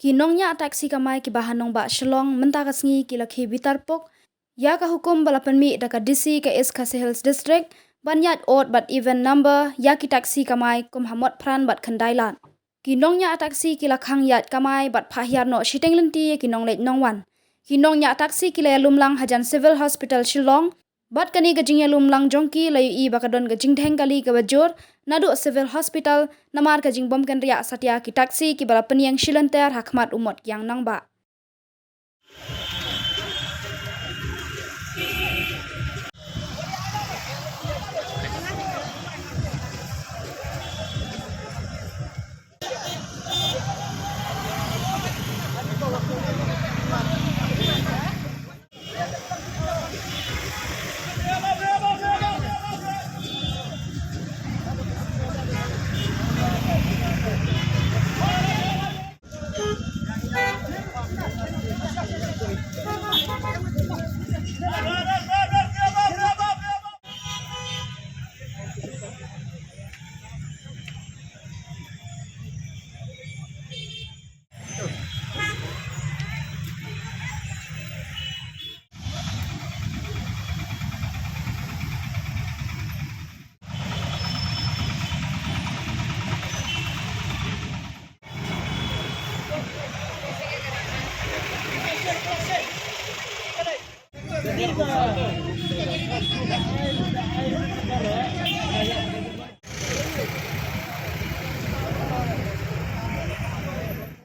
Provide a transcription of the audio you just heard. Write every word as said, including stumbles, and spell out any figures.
Ki nongñiah taxi kamai kiba ha nongbah Shillong mynta ka sngi ki la khie bitar pok ïa ka hukum ba la pynmih da ka D C ka East Khasi Hills District ban ïaid ot bad even number ïa ki taxi kamai kum ha Motphran bad Khyndailad. Ki nongñiah taxi ki la khang ïaid kamai bad phah hiar noh shiteng lynti ïa ki nongleit nongwan. Ki nongñiah taxi ki la ïalum lang hajan Civil Hospital Shillong. Bad kane ka jingïalum lang jong ki la ïohi ba ka don ka jingdheng kali kaba jur naduh Civil Hospital namar ka jingbym kynriah satia ki taxi kiba la pynïeng shilynter ha khmat u mot kiang nongbah.